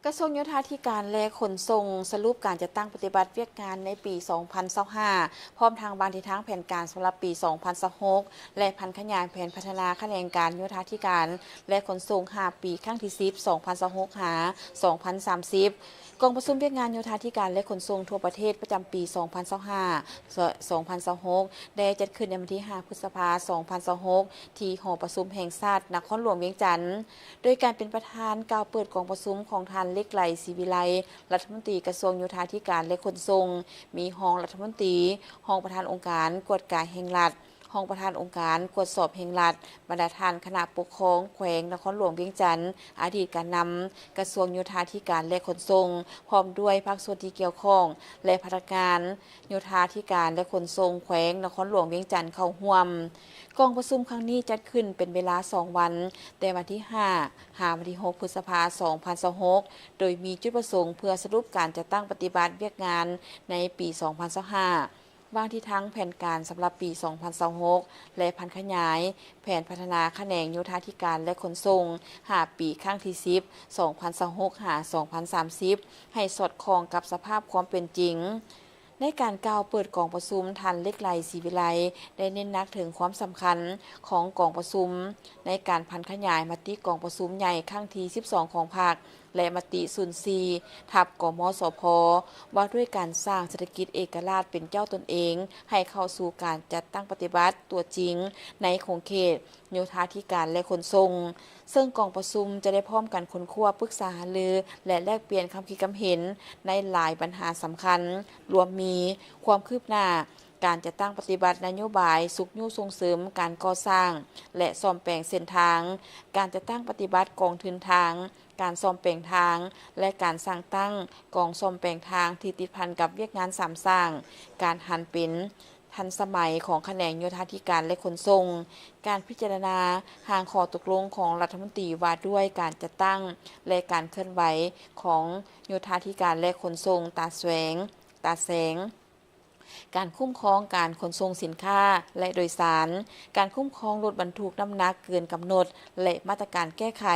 ກະຊວງໂຍທາທິການ ແລະ ຂົນສົ່ງ ສະຫຼຸບການຈັດຕັ້ງປະຕິບັດວຽກງານໃນປີສອງພັນຊາວຫ້າ ພ້ອມທັງວາງທິດທາງແຜນການສຳລັບປີສອງພັນຊາວຫົກ ແລະ ຜັນຂະຫຍາຍແຜນພັດທະນາຂະແໜງການໂຍທາທິການ ແລະ ຂົນສົ່ງ ຫ້າ ປີ ຄັ້ງທີສິບ ສອງພັນຊາວຫົກ ຫາ ສອງພັນສາມສິບ. ກອງປະຊຸມວຽກງານໂຍທາທິການ ແລະ ຂົນສົ່ງທົ່ວປະເທດປະຈຳປີສອງພັນຊາວຫ້າ ສອງພັນຊາວຫົກ ໄດ້ຈັດຂຶ້ນໃນວັນທີຫ້າ ພຶດສະພາ ສອງພັນຊາວຫົກ ທີ່ຫໍປະຊຸມແຫ່ງຊາດນະຄອນຫຼວງວຽງຈັນ. ໂດຍການເປັນປະທານກ່າວເປີດກອງປະຊຸມຂອງທ່ານ ເລັກໄຫຼ ສີວິໄລ ລັດຖະມົນຕີກະຊວງໂຍທາທິການ ແລະ ຂົນສົ່ງ, ມີຮອງລັດຖະມົນຕີ, ຮອງປະທານອົງການກວດກາແຫ່ງລັດ, ຮອງປະທານອົງການກວດສອບແຫ່ງລັດ, ບັນດາທ່ານຄະນະປົກຄອງແຂວງນະຄອນຫຼວງວຽງຈັນ, ອະດີດການນຳກະຊວງໂຍທາທິການ ແລະ ຂົນສົ່ງ, ພ້ອມດ້ວຍພາກສ່ວນທີ່ກ່ຽວຂ້ອງ ແລະ ພະນັກງານ ໂຍທາທິການ ແລະ ຂົນສົ່ງແຂວງນະຄອນຫຼວງວຽງຈັນເຂົ້າຮ່ວມ. ກອງປະຊຸມຄັ້ງນີ້ຈັດຂຶ້ນເປັນເວລາສອງວັນ, ແຕ່ວັນທີຫ້າ ຫາວັນທີຫົກ ພຶດສະພາ ສອງພັນຊາວຫົກ ໂດຍມີຈຸດປະສົງເພື່ອສະຫຼຸບການຈັດຕັ້ງປະຕິບັດວຽກງານໃນປີສອງພັນຊາວຫ້າ, ວາງທິດທາງແຜນການສຳລັບປີສອງພັນຊາວຫົກ ແລະ ຜັນຂະຫຍາຍແຜນພັດທະນາຂະແໜງໂຍທາທິການ ແລະ ຂົນສົ່ງ ຫ້າ ປີ ຄັ້ງທີສິບ ສອງພັນຊາວຫົກ ຫາ ສອງພັນສາມສິບ ໃຫ້ສອດຄ່ອງກັບສະພາບຄວາມເປັນຈິງ. ໃນການກ່າວເປີດກອງປະຊຸມ, ທ່ານ ເລັກໄຫຼ ສີວິໄລ ໄດ້ເນັ້ນໜັກເຖິງຄວາມສຳຄັນຂອງກອງປະຊຸມໃນການຜັນຂະຫຍາຍມະຕິກອງປະຊຸມໃຫຍ່ຄັ້ງທີສິບສອງຂອງພັກ ແລະ ມະຕິສູນສີ່ ທັບ ກມສພ ວ່າດ້ວຍການສ້າງເສດຖະກິດເອກະລາດເປັນເຈົ້າຕົນເອງ ໃຫ້ເຂົ້າສູ່ການຈັດຕັ້ງປະຕິບັດຕົວຈິງໃນຂົງເຂດໂຍທາທິການ ແລະ ຂົນສົ່ງ. ເຊິ່ງກອງປະຊຸມຈະໄດ້ພ້ອມກັນຄົ້ນຄວ້າ, ປຶກສາຫາລື ແລະ ແລກປ່ຽນຄຳຄິດຄຳເຫັນໃນຫຼາຍບັນຫາສຳຄັນ, ລວມມີຄວາມຄືບໜ້າການຈັດຕັ້ງປະຕິບັດນະໂຍບາຍຊຸກຍູ້ສົ່ງເສີມການກໍ່ສ້າງ ແລະ ສ້ອມແປງເສັ້ນທາງ, ການຈັດຕັ້ງປະຕິບັດກອງທຶນທາງ, ການສ້ອມແປງທາງ ແລະ ການສ້າງຕັ້ງກອງສ້ອມແປງທາງທີ່ຕິດພັນກັບວຽກງານສາມສ້າງ, ການຫັນເປັນ ທັນສະໄໝຂອງຂະແໜງໂຍທາທິການ ແລະ ຂົນສົ່ງ, ການພິຈາລະນາຮ່າງຂໍ້ຕົກລົງຂອງລັດຖະມົນຕີວ່າດ້ວຍການຈັດຕັ້ງ ແລະ ການເຄື່ອນໄຫວຂອງໂຍທາທິການ ແລະ ຂົນສົ່ງຕາແສງ, ຕາແສງ, ການຄຸ້ມຄອງການຂົນສົ່ງສິນຄ້າ ແລະ ໂດຍສານ, ການຄຸ້ມຄອງລົດບັນທຸກນ້ຳໜັກເກີນກຳນົດ ແລະ ມາດຕະການແກ້ໄຂ.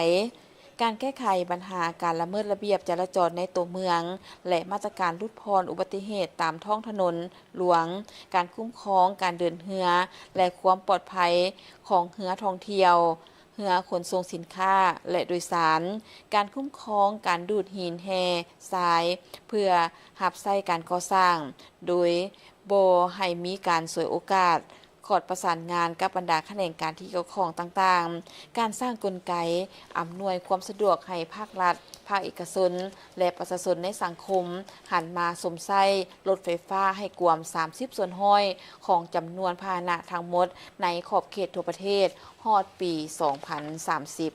ການແກ້ໄຂບັນຫາການລະເມີດລະບຽບຈະລາຈອນໃນຕົວເມືອງ ແລະ ມາດຕະການຫຼຸດຜ່ອນອຸບັດຕິເຫດຕາມທ້ອງຖະໜົນຫຼວງ, ການຄຸ້ມຄອງການເດີນເຮືອ ແລະ ຄວາມປອດໄພຂອງເຮືອທ່ອງທ່ຽວ, ເຮືອຂົນສົ່ງສິນຄ້າ ແລະ ໂດຍສານ, ການຄຸ້ມຄອງການດູດຫີນແຮ່ຊາຍເພື່ອຮັບໃຊ້ການກໍ່ສ້າງ ໂດຍບໍ່ໃຫ້ມີການສວຍໂອກາດ, ຂອດປະສານງານກັບບັນດາຂະແໜງການທີ່ກ່ຽວຂ້ອງຕ່າງໆ, ການສ້າງກົນໄກອຳນວຍຄວາມສະດວກໃຫ້ພາກລັດ, ພາກເອກະຊົນ ແລະ ປະຊາຊົນໃນສັງຄົມ ຫັນມາຊົມໃຊ້ລົດໄຟຟ້າໃຫ້ກວມສາມສິບສ່ວນຮ້ອຍຂອງຈຳນວນພາຫະນະທັງໝົດໃນຂອບເຂດທົ່ວປະເທດ ຮອດປີສອງພັນສາມສິບ.